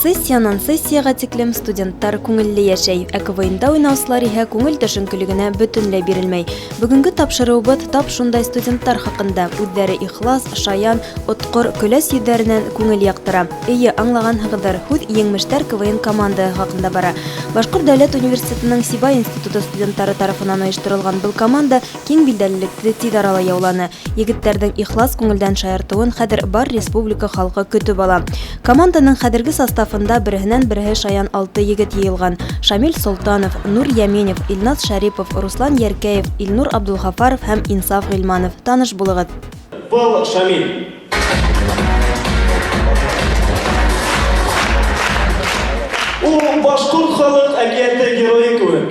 Сессиянан сессиягә тиклем студенттар күңелле яшәй, ә КВНда уйнаусылар иһә күңел төшенкелегенә бөтенләй бирелмәй. Бүгенге тапшырыуыбыҙ тап шундай студенттар хакында. Үҙҙәре ихлас, шаян, отҡор, көләс йөҙҙәренән күңел яҡтыра. Эйе, аңлағанһығыҙҙыр, һүҙ Еңмештәр КВН командаһы хакында бара. Башҡорт дәүләт университетының Сибай институты студенттары тарафынан ойошторолған был команда киң билдәлелекте тиҙ арала яуланы. Егеттәрҙең ихлас күңелдән шаяртыуын хәҙер бар республика халҡы көтөп ала. Команданың хәҙерге составында береһенән-береһе шаян алты егет йыйылған. Шамил Солтанов, Нур Йәменев, Илназ Шәрипов, Руслан Йәркәев, Илнур Абдулғафаров һәм Инсаф Ғилманов. Таныш булығыҙ. Был Шамил. Ул башҡорт халыҡ әкиәте геройы кеүек.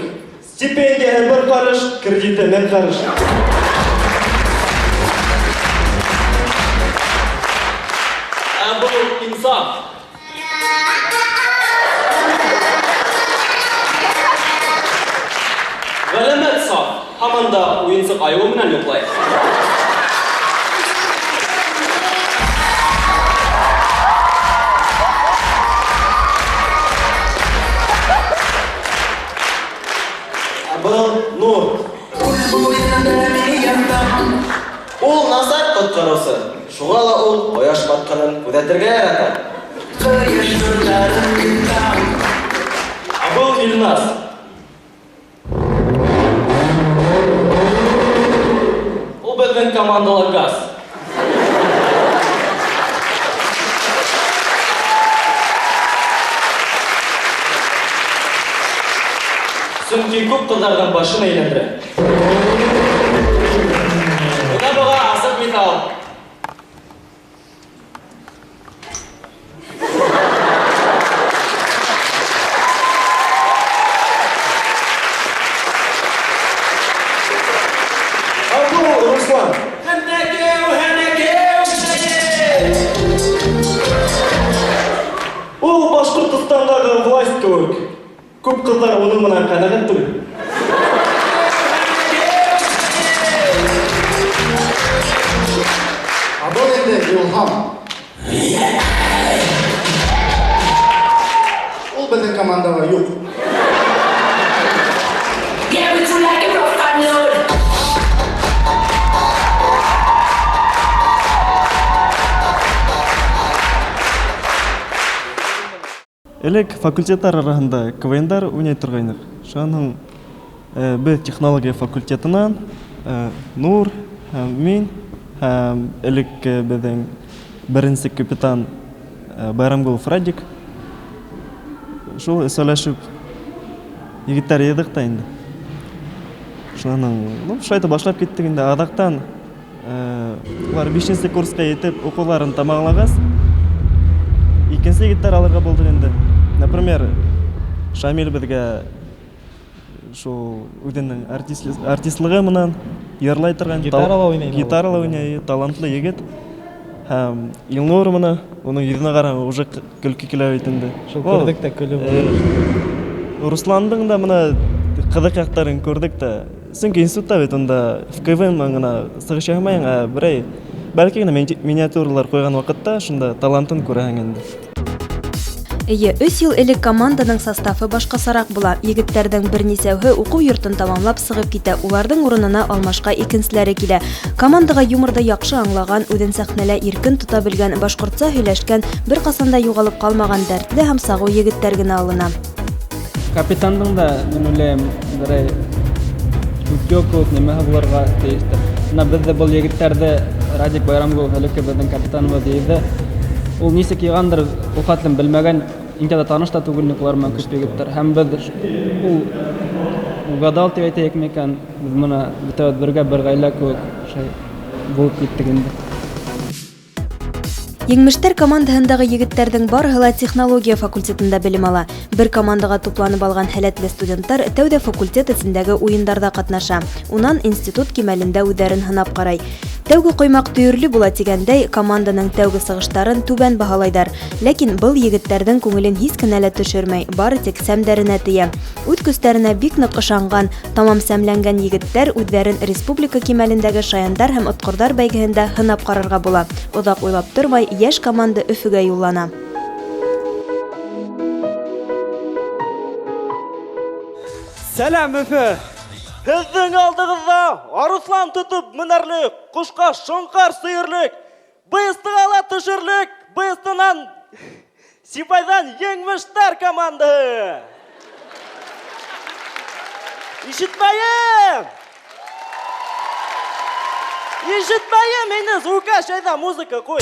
Стипендияһы бер ҡарыш, кредиты мең ҡарыш. Ә был Инсаф. Ғәләмәт саф, һаман да уйынсыҡ айыуы менән йоҡлай. Ә был Нур. Ул насар ҡотҡарыусы, шуға ла ул ҡояш батҡанын күҙәтергә ярата. Ә был Илназ. Ул беҙҙең командала газ. Сөнки күп ҡыҙҙарҙың башын әйләндерә. Бына быға асыҡ миҫал. Ә был Руслан. Ул Башҡортостандағы власть кеүек. Күп ҡыҙҙар уның менән ҡәнәғәт түгел. Ә был инде Илһам. Ул беҙҙең командала юҡ. Yeah, we do like a rough and load. Элек факультеттар араһында КВНдар уйнай торғайныҡ. Шунан һуң беҙ технология факультетынан Нур һәм мин һәм элек беҙҙең беренсе капитан Байрамгулов Радик шул һөйләшеп егеттәр йыйҙыҡ та инде. Шунан һуң, шулай итеп башлап киттек инде. Аҙаҡтан улар бишенсе курсҡа етеп уҡыуҙарын тамамлағас, икенсе егеттәр алырға булдыҡ инде. Например, Шамил беҙгә шул үҙенең артистлығы менән йырлай торған, Гитарала уйнай. гитарала уйнай, талантлы егет. Һәм Илнур менән уның йөҙөнә ҡарап уже көлкө килә бит инде. Шул күрҙек тә көлөп. Русландың да мына ҡыҙыҡ яҡтарын күрҙек тә. Сөнки институтта бит унда в КВН менән генә сығыш яһамайһың, ә берәй бәлки генә миниатюралар ҡуйған ваҡытта шунда талантын күрәһең инде. Эйе, өс йыл элек команданың составы башҡасараҡ була. Егеттәрҙең бер нисәүһе уҡыу йортон тамамлап сығып китә, уларҙың урынына алмашҡа икенселәре килә. Командаға юморҙы яҡшы аңлаған, үҙен сәхнәлә иркен тота белгән, башҡортса һөйләшкән, бер ҡасан да юғалып ҡалмаған дәртле һәм сағыу егеттәр генә алына. Капитандың да, мин уйлайым, берәй чутьё кеүек нимәһе булырға тейештер. Бына беҙ ҙә был егеттәрҙе Радик Байрамгулов элекке беҙҙең капитаныбыҙ йыйҙы. Ул нисек йыйғандыр, ул хәтлем белмәгән, иң тәүҙә таныш та түгел инек улар менән күп егеттәр. Һәм беҙ ул угадал тип әйтәйек микән, беҙ бына бөтәбеҙ бергә бер ғаилә кеүек шулай булып киттек инде. Еңмештәр командаһындағы егеттәрҙең барыһы ла технология факультетында белем ала. Бер командаға тупланып алған һәләтле студенттар тәүҙә факультет эсендәге уйындарҙа ҡатнаша. Унан институт кимәлендә үҙҙәрен һынап ҡарай. Тәүге ҡоймаҡ төйөрлө була тигәндәй, команданың тәүге сығыштарын түбән баһалайҙар. Ләкин был егеттәрҙең күңелен һис кенә лә төшөрмәй, бары тик сәмдәренә тейә. Үҙ көстәренә бик ныҡ ышанған, тамам сәмләнгән егеттәр үҙҙәрен республика кимәлендәге шаяндар һәм отҡорҙар бәйгеһендә һынап ҡарарға була. Оҙаҡ уйлап тормай, йәш команда Өфөгә юллана. Сәләм, Өфө! Һеҙҙең алдығыҙҙа арыҫлан тотоп менәрлек, ҡошҡа шоңҡар сөйөрлөк, быстыға ла төшөрлөк, быстынан Сибайҙан Еңмештәр командаһы! Ишетмәйем! Ишетмәйем, мине звукач, әйҙә, музыка ҡуй.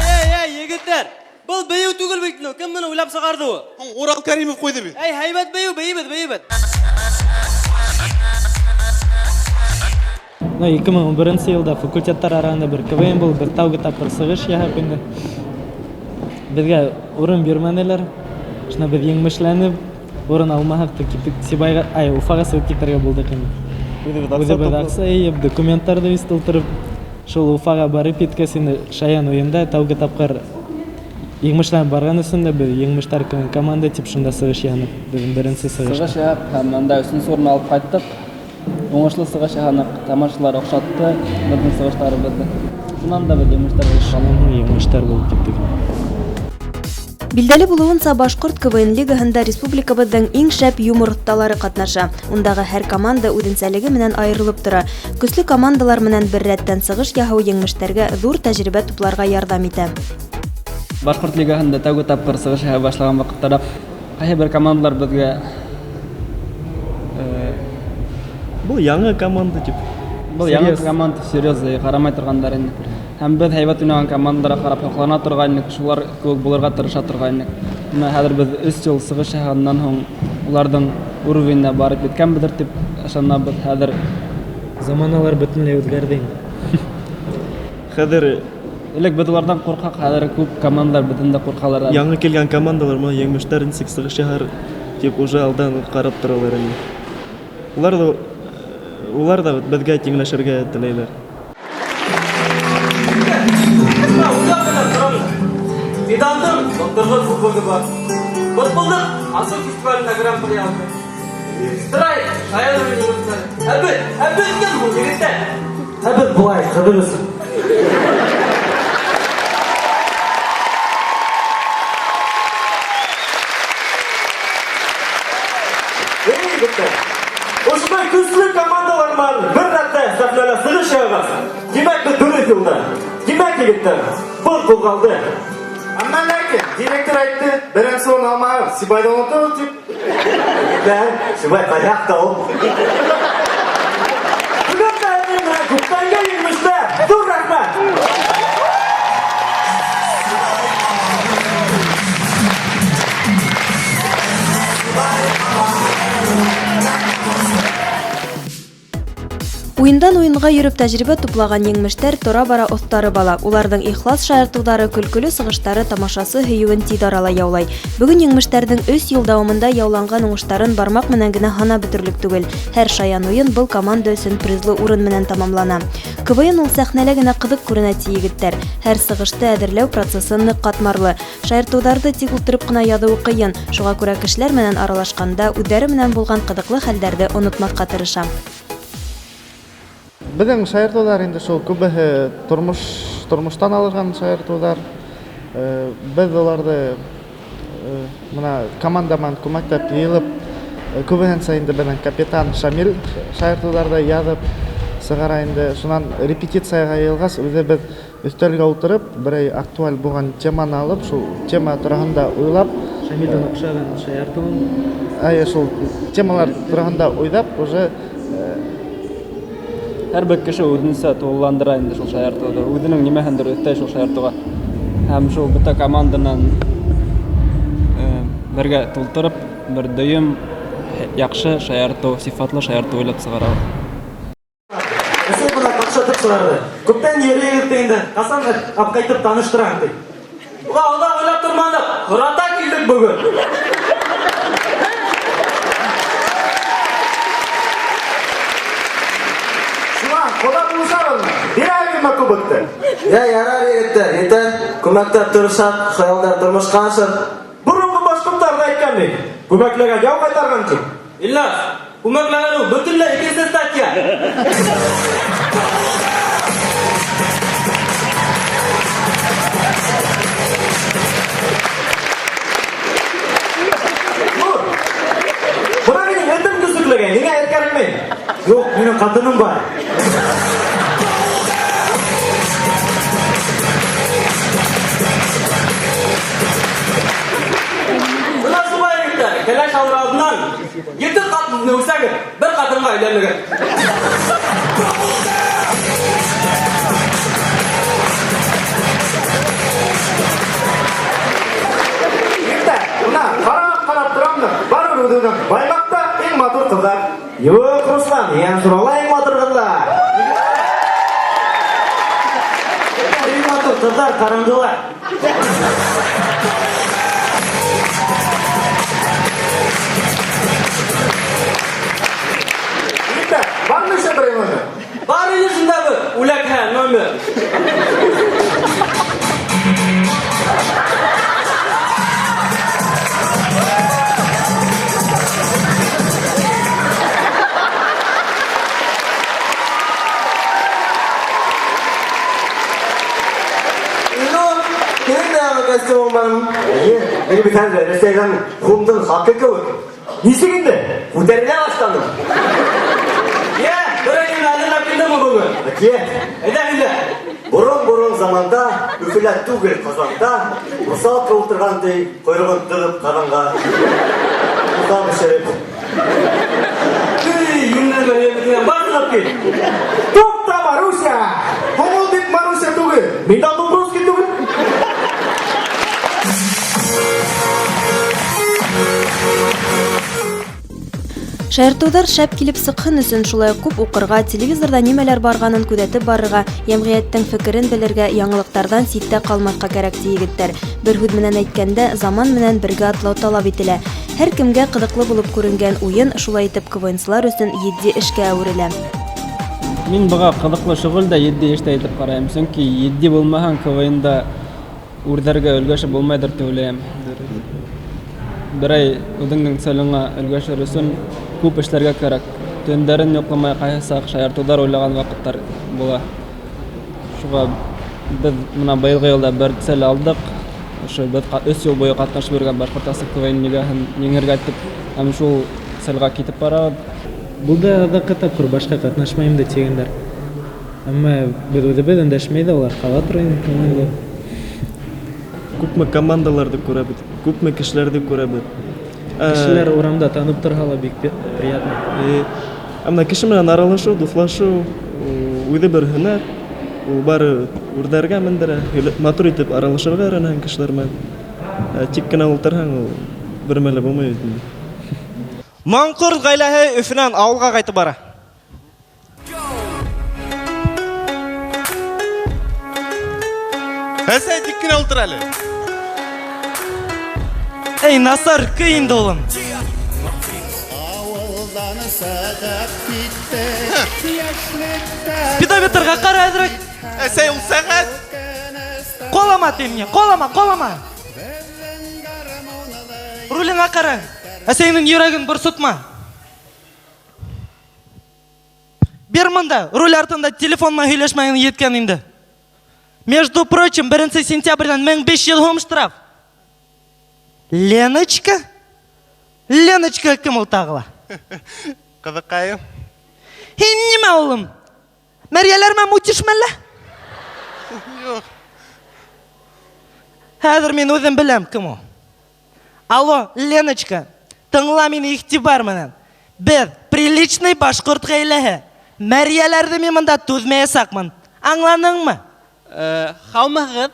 Эй, эй, егеттәр! Был бейеү түгел бит, ну, кем быны уйлап сығарҙы? Урал Каримов ҡуйҙы бит. Эй, һәйбәт бейеү, бейебеҙ, бейебеҙ. Ну, 2011 йылда факультеттар араһында бер КВН булып, бер тәүге тапҡыр сығыш яһап инде. Беҙгә урын бирмәнеләр. Шунда беҙ еңмешләнеп, урын алмаһаҡ та киттек Сибайға, ай, Уфаға сығып китергә булдыҡ инде. Үҙебеҙ аҡса Үҙебеҙ туплап. аҡса йыйып, документтарҙы весь тултырып, шул Уфаға барып еткәс инде шаян уйында тәүге тапҡыр еңмешләнеп барған өсөн дә беҙ Еңмештәр команда тип шунда сығыш яһаныҡ. Беҙҙең беренсе сығыш. Сығыш яһап һәм анда өсөнсө урын алып ҡайттыҡ. Уңышлы сығыш яһаныҡ, тамашасылар оҡшатты беҙҙең сығыштарыбыҙҙы. Шунан да беҙ еңмештәр булып ҡалдыҡ. Еңмештәр булып киттек. Билдәле булыуынса, Башҡорт КВН лигаһында республикабыҙҙың иң шәп юмор оҫталары ҡатнаша. Ундағы һәр команда үҙенсәлеге менән айырылып тора. Көслө командалар менән бер рәттән сығыш яһау еңмештәргә ҙур тәжрибә тупларға ярҙам итә. Башҡорт лигаһында тәүге тапҡыр сығыш яһай башлаған ваҡыттара ҡайһы бер командалар беҙгә Был яңы команда тип. Был яңы команда всерьез ҡарамай торғандар ине. Һәм беҙ һәйбәт уйнаған командаларға ҡарап һоҡлана торғайныҡ, шулар кеүек булырға тырыша торғайныҡ. Бына хәҙер беҙ 3 йыл сығыш яһағандан һуң уларҙың уровененә барып еткәнбеҙҙер тип ышанабыҙ хәҙер. Заманалар бөтөнләй үҙгәрҙе инде. Хәҙер элек беҙ уларҙан ҡурҡаҡ, хәҙер күп командалар беҙҙән дә ҡурҡалар. Яңы килгән командалар менән еңмештәр нисек сығыш яһар тип уже алдан ҡарап торалар инде. Улар да беҙгә тиңләшергә теләйҙәр. Фидандың былтырғы кубогы бар. Бытбылдыҡ Асыл фестивалендә гран-при алды. Страйк, шаян уйын уйнары. Ә беҙ, ә беҙ кем ул, егеттәр? Ә беҙ былай, ҡыҙыҡ өсөн. Эй, егеттәр! Ошондай көслө командалар менән бер рәттә сәхнәлә сығыш яһағас, тимәк, беҙ дөрөҫ юлда. Тимәк, егеттәр, был ҡуҙғалды. Әммә ләкин директор әйтте, беренсе урын алмағыҙ, Сибайҙы онотоғоҙ тип. Егеттәр, Сибай ҡаяҡта ул? Бөгөн дә менән күптәнге еңмештәр, ҙур рәхмәт! Уйындан уйынға йөрөп тәжрибә туплаған еңмештәр тора-бара оҫтарып ала. Уларҙың ихлас шаяртыуҙары, көлкөлө сығыштары тамашасы һөйөүен тиҙ арала яулай. Бөгөн еңмештәрҙең 3 йыл дауамында яуланған уңыштарын бармаҡ менән генә һанап бөтөрлөк түгел. Һәр шаян уйын был команда өсөн призлы урын менән тамамлана. КВН ул сәхнәлә генә ҡыҙыҡ күренә ти егеттәр. Һәр сығышты әҙерләү процессы ныҡ ҡатмарлы. Шаяртыуҙарҙы тик ултырып ҡына яҙыуы ҡыйын. Шуға күрә кешеләр менән аралашҡанда үҙҙәре менән булған ҡыҙыҡлы хәлдәрҙе онотмаҫҡа тырыша. Беҙҙең шаяртыуҙар инде шул күбеһе тормоштан алынған шаяртыуҙар. Беҙ уларҙы бына команда менән күмәкләп йыйылып, күбеһенсә инде беҙҙең капитан Шамил шаяртыуҙарҙы яҙып сығара инде. Шунан репетицияға йыйылғас, үҙебеҙ өҫтәлгә ултырып, берәй актуаль булған теманы алып, шул тема тураһында уйлап, Шамилдән оҡшаған шаяртыуын. Әйе, шул темалар тураһында уйлап, уже Һәр бер кеше үҙенсә тулыландыра инде шул шаяртыуҙы. Үҙенең нимәһендер өҫтәй шул шаяртыуға. Һәм шул бөтә команданан бергә тултырып, бер дөйөм яҡшы шаяртыу, сифатлы шаяртыу уйлап сығарабыҙ. Әсәй бына ҡапшатып сығарҙы. Күптән ере егетте инде, ҡасан апҡайтып таныштыраң ти. Уға оҙаҡ уйлап торманыҡ, һората килдек бөгөн. Ҡоҙа булышабыҙмы? Бирәһегеҙме кубокты? Йә, ярар, егеттәр, етәр. Күмәкләп тырышһаҡ, хыялдар тормошҡа ашыр. Боронғо башҡорттар ҙа әйткән бит, күмәкләгән яу ҡайтарған тип. Илназ, Күмәкләгән ул бөтөнләй икенсе статья. Нур, бына минең этем көсөкләгән, ниңә иркәләнмәй? Юҡ, минең ҡатыным бар. Бына шулай, егеттәр, кәләш алыр алдынан ете ҡатын үҫәгеҙ, бер ҡатынға өйләнегеҙ. Егеттәр, бына ҡарап-ҡарап торам да, барыбер үҙебеҙҙең Баймаҡта иң матур ҡыҙҙар. Юҡ, Руслан, Ейәнсурала иң матур ҡыҙҙар. Иң матур ҡыҙҙар ҡараңғыла. Егеттәр, бармы еще берәй номер? Бар ине шунда бер үләкһә номер. Илнур, һинең дә яңы костюмың бармы? Эйе, мин бит хәҙер Рәсәйҙән һумдың хаҡы кеүек. Нисек инде? Күтәрелә башланым. Йә, берәй нәмә әҙерләп килдеңме бөгөн? Әкиәт. Әйҙә, һөйлә. Борон-борон заманда, Өфөлә түгел, Ҡазанда, русалка ултырған ти, ҡойроғон тығып ҡаҙанға. Уға бешереп. Эй, йүнләмә, йүнләмә, бар сығып кит. Туҡта, Маруся! Һуң ул бит Маруся түгел. Мин дә Дубровский түгел. Шаяртыуҙар шәп килеп сыҡһын өсөн шулай уҡ күп уҡырға, телевизорҙа нимәләр барғанын күҙәтеп барырға, йәмғиәттең фекерен белергә, яңылыҡтарҙан ситтә ҡалмаҫҡа кәрәк, ти егеттәр. Бер һүҙ менән әйткәндә, заман менән бергә атлау талап ителә. Һәр кемгә ҡыҙыҡлы булып күренгән уйын шулай итеп КВНсылар өсөн етди эшкә әүерелә. Мин быға ҡыҙыҡлы шөғөл дә етди эш тә итеп ҡарайым, сөнки етди булмаһаң КВНда үрҙәргә өлгәшеп булмайҙыр тип уйлайым. Берәй үҙеңдең целеңә өлгәшер өсөн күп эшләргә кәрәк. Төндәрен йоҡламай ҡайһы саҡ шаяртыуҙар уйлаған ваҡыттар була. Шуға беҙ бына быйылғы йылда бер цель алдыҡ. Ошо беҙ өс йыл буйы ҡатнашып йөрөгән Башҡортостан КВН лигаһын еңергә тип һәм шул цельгә китеп барабыҙ. Булды аҙаҡҡы тапҡыр башҡа ҡатнашмайым да тигәндәр. Әммә беҙ үҙебеҙ өндәшмәй ҙә улар ҡала тора инде күңелле. Күпме командаларҙы күрәбеҙ, күпме кешеләрҙе күрәбеҙ. Кешеләр урамда танып торһа ла бик приятно. Ә бына кеше менән аралашыу, дуҫлашыу, ул үҙе бер һөнәр. Ул бары үрҙәргә мендерә, матур итеп аралашырға өйрәнәһең кешеләр менән. Тик кенә ултырһаң, ул бер мәле булмай бит инде. Маңҡорт ғаиләһе Өфөнән ауылға ҡайтып бара. Әсәй, тик кенә ултыр әле. Эй, насар, көй инде, улым. Спидометрға ҡара әҙерәк. Әсәй, ул сәғәт. Ҡолама тим мин, ҡолама, ҡолама. Рулеңә ҡара. Әсәйеңдең йөрәген борсотма. Бер мында, руль артында телефон менән һөйләшмәгән еткән инде. Между прочим, беренсе сентябрҙән мең биш йөҙ һум штраф. Леночка? Леночка кем ул тағы ла? Ҡыҙыҡайым. Һин нимә, улым? Мәрйәләр менән мутишме әллә? Юҡ. Хәҙер мин үҙем беләм кем ул. Алло, Леночка, тыңла мине иғтибар менән. Беҙ приличный башҡорт ғаиләһе. Мәрйәләрҙе мин бында түҙмәйәсәкмен. Аңланыңмы? Һаумыһығыҙ?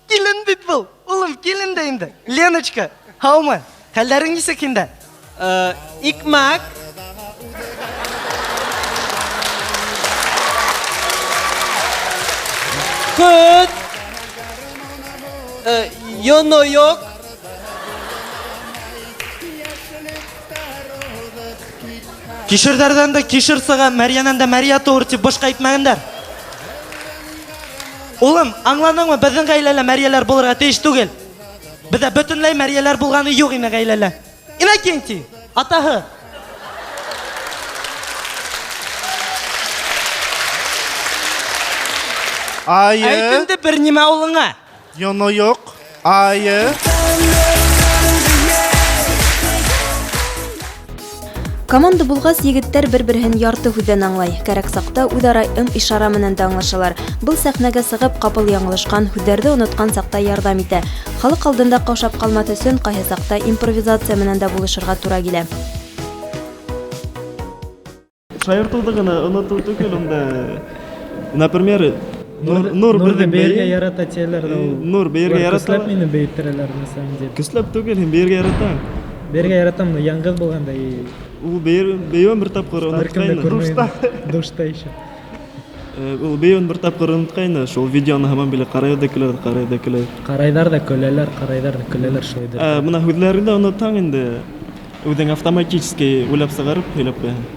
Килен бит был. Улым, килен дә инде. Леночка, һаумы? Хәлдәрең нисек инде? Икмәк. Көт. Йоно юҡ. Кишерҙәрҙән дә кишер сыға, мәрйәнән дә мәрйә тыуыр тип бушҡа әйтмәгәндәр. Улым, аңланыңмы? Беҙҙең ғаиләлә мәрйәләр булырға тейеш түгел. Беҙҙә бөтөнләй мәрйәләр булғаны юҡ ине ғаиләлә. Иннокентий, атаһы. Айы. Әйт инде бер нимә улыңа. Йоно юҡ. Айы. Команда булғас, егеттәр бер-береһен ярты һүҙҙән аңлай. Кәрәк саҡта үҙ-ара ым-ишара менән дә аңлашалар. Был сәхнәгә сығып, ҡапыл яңылышҡан, һүҙҙәрҙе онотҡан саҡта ярҙам итә. Халыҡ алдында ҡаушап ҡалмаҫ өсөн ҡайһы саҡта импровизация менән дә булышырға тура килә. Шаяртыуҙы ғына онотоу түгел, унда, например, Нур Нурҙы бейергә ярата тиәләр ҙә ул. Нур бейергә ярата. Көсләп мине бейеттерәләр, на самом деле. Көсләп түгел, һин бейергә яратаң. Бейергә яратам, но яңғыҙ булғанда и ул бейеүен бер тапҡыр онотҡайны. Душта. Душта еще. Ул бейеүен бер тапҡыр онотҡайны, шул видеоны һаман биле ҡарай ҙа көлә, ҡарай ҙа көлә. Ҡарайҙар ҙа көләләр, ҡарайҙар ҙа көләләр шулай ҙа. Бына һүҙҙәрен дә онотаң инде. Үҙең автоматически уйлап сығарып һөйләп ҡуяһың.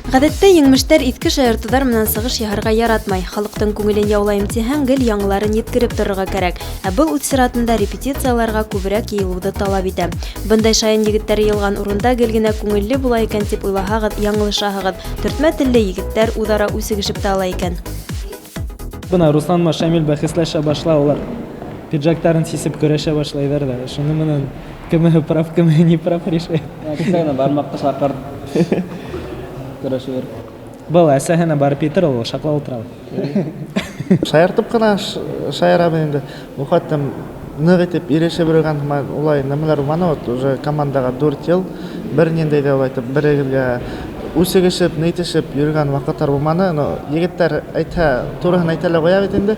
Ғәҙәттә еңмештәр иҫке шаяртыуҙар менән сығыш яһарға яратмай. Халыҡтың күңелен яулайым тиһәң, гел яңыларын еткереп торорға кәрәк. Ә был үҙ сиратында репетицияларға күберәк йыйылыуҙы талап итә. Бындай шаян егеттәр йыйылған урында гел генә күңелле була икән тип уйлаһағыҙ, яңылышаһығыҙ. Төртмә телле егеттәр үҙ-ара үсегешеп тә ала икән. Бына Руслан менән Шамил бәхәсләшә башлай, улар пиджактарын сисеп көрәшә башлайҙар ҙа. Шуның менән кемеһе прав, кемеһе не прав решает. Кисә генә бармаҡты шаҡырт. Көрәшер. Был әсәһенә барып етер, ул шаҡлап ултыра. Шаяртып ҡына шаярабыҙ инде. Ул хатта ныҡ итеп ирешеп йөрөгән улай нәмәләр булманы. Вот уже командаға 4 йыл бер ниндәй ҙә улай итеп бер-берегеҙгә үсегешеп, нейтешеп йөрөгән ваҡыттар булманы. Но егеттәр әйтһә, тураһын әйтә лә ҡуя бит инде.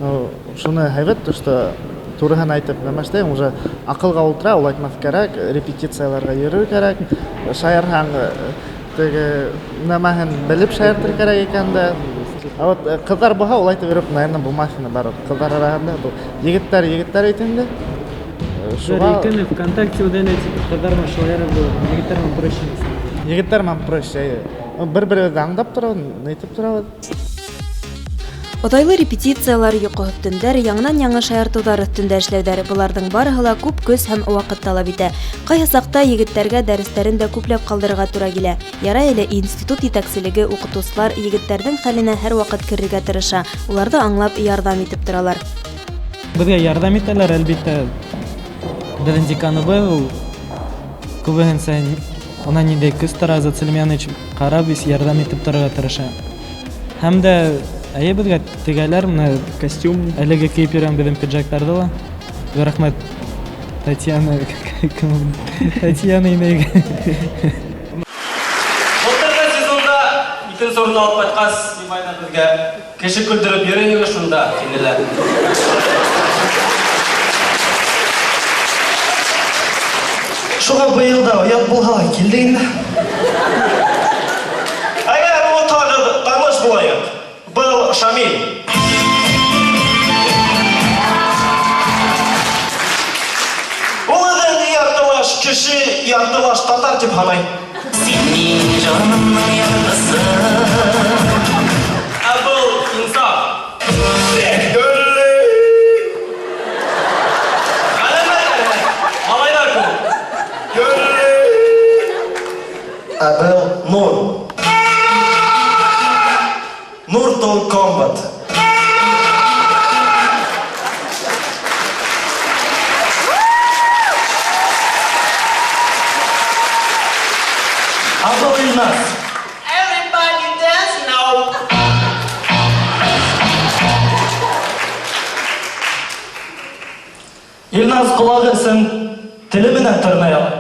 Но шуны һәйбәт, то что тураһын әйтеп нәмә эшләйем, уже аҡылға ултыра, ул әйтмәҫ кәрәк, репетицияларға йөрөр кәрәк, шаярһаң теге нәмәһен белеп шаяртыр кәрәк икән дә. Ә вот ҡыҙҙар булһа, улай итеп йөрөп, наверное, булмаҫ ине барыбер. Ҡыҙҙар араһында был егеттәр, егеттәр бит инде. Шуға Икене ВКонтакте удалять, ҡыҙҙар менән шаярып була, егеттәр менән проще. Егеттәр менән проще, әйе. Бер-беребеҙҙе аңдап торабыҙ, нитеп торабыҙ. Оҙайлы репетициялар, йоҡоһоҙ төндәр, яңынан-яңы шаяртыуҙар өҫтөндә эшләүҙәр. Быларҙың барыһы ла күп көс һәм ваҡыт талап итә. Ҡайһы саҡта егеттәргә дәрестәрен дә күпләп ҡалдырырға тура килә. Ярай әле институт етәкселеге, уҡытыусылар егеттәрҙең хәленә һәр ваҡыт керергә тырыша. Уларҙы аңлап, ярҙам итеп торалар. Беҙгә ярҙам итәләр, әлбиттә. Беҙҙең деканыбыҙ ул күбеһенсә унан ниндәй көс тора, Азат Сәлимәнович ҡарап, ярҙам итеп торорға тырыша. Һәм дә әйе, беҙгә тегәләр, мына костюм, әлеге кейеп йөрөгән беҙҙең пиджактарҙы ла. Рәхмәт Татьяна, Татьяна инәйгә. Былтырғы сезонда икенсе урынды алып ҡайтҡас, Сибайҙа беҙгә кеше көлдөрөп йөрөйһөгөҙ шунда, тинеләр. Шуға быйыл да оят булһа ла килде инде. Әгәр онотһағыҙ, таныш булайыҡ. Был Шамил. Ул үҙен яртылаш кеше, яртылаш татар тип һанай. Син минең җанымның яртысы. Ә был Инсаф. Малайҙар кеүек. Ә был Нур. Mortal Kombat. Абыл Илназ. Everybody dance now. Илназ ҡолағы өсөн теле менән тырнай ала.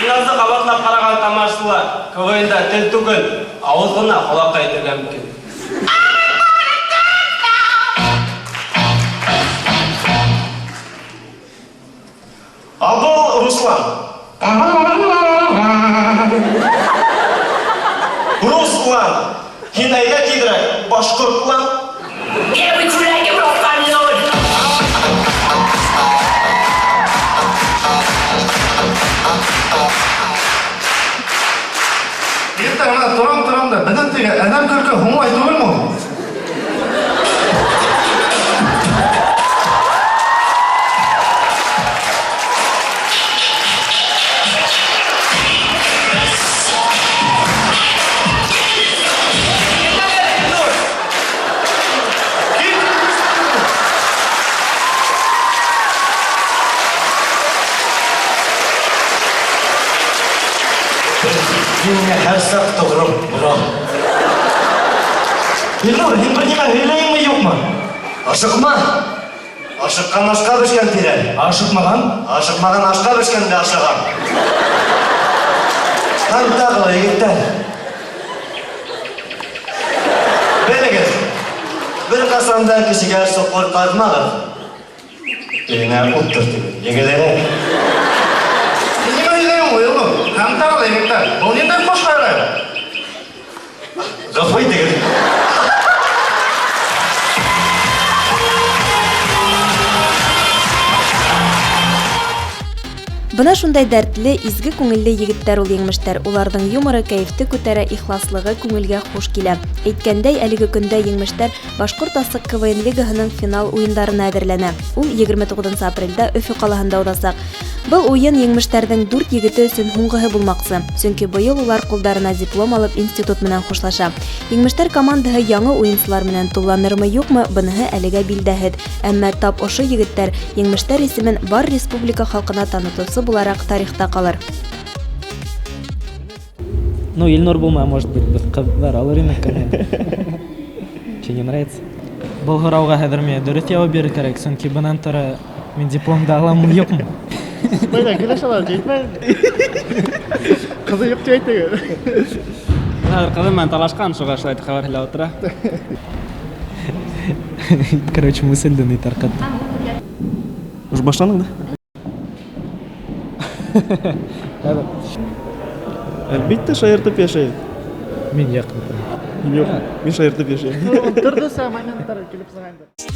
Илназды ҡабатлап ҡараған тамашасылар КВНда тел түгел, ауыҙ ғына ҡолаҡҡа етергә мөмкин. Абыл Руслан. Руслан, һин әйҙә тиҙерәк башҡортлан. Yeah, we could like a rock and load. Егеттәр, мына торам-торам да, беҙҙең теге әҙәм көлкө һуңлай түгелме ул? Син миңә һәр саҡ тоғро, бро. Илнур, һин бер нимә һөйләйеңме, юҡмы? Ашыҡма. Ашыҡҡан ашҡа бешкән тиҙәр. Ашыҡмаған? Ашыҡмаған ашҡа бешкән дә ашаған. Һәм тағы ла, егеттәр. Белегеҙ, бер ҡасан да кешегә соҡор ҡаҙмағыҙ. Өйөңә ут төртөгөҙ, еңелерәк. Һин нимә һөйләйһең, Илнур? Һәм тағы ла, егеттәр, был ниндәй ҡош һайрай? Ғәфү итегеҙ. Бына шундай дәртле, изге күңелле егеттәр ул еңмештәр. Уларҙың юморы кәйефте күтәрә, ихласлығы күңелгә хуш килә. Әйткәндәй, әлеге көндә еңмештәр Башҡорт асыҡ КВН лигаһының финал уйындарына әҙерләнә. Ул 29 апрелдә Өфө ҡалаһында уҙасаҡ. Был уйын еңмештәрҙең 4 егете өсөн һуңғыһы булмаҡсы. Сөнки быйыл улар ҡулдарына диплом алып институт менән хушлаша. Еңмештәр командаһы яңы уйынсылар менән тулланырмы, юҡмы, быныһы әлегә билдәһеҙ. Әммә тап ошо егеттәр еңмештәр исемен бар республика халҡына танытыусы булараҡ тарихта ҡалыр. Ну, Илнур булмай, может быть, беҙ ҡыҙҙар алыр инек, конечно. Че, не нравится? Был һорауға хәҙер миңә дөрөҫ яуап бирер кәрәк, сөнки бынан тора мин дипломды аламмы, юҡмы? Бына киләсе алар етмәй. Ҡыҙы юҡ тип әйтегеҙ. Хәҙер ҡыҙым менән талашҡан, шуға шулай итеп хәбәр һөйләп ултыра. Короче, мысльде ни тарҡатты. Уже башланың да? Хәҙер. Әлбиттә, шаяртып йәшәйем. Мин юҡ. Мин юҡ. Мин шаяртып йәшәйем. Төрлөсә моменттар килеп сыға инде.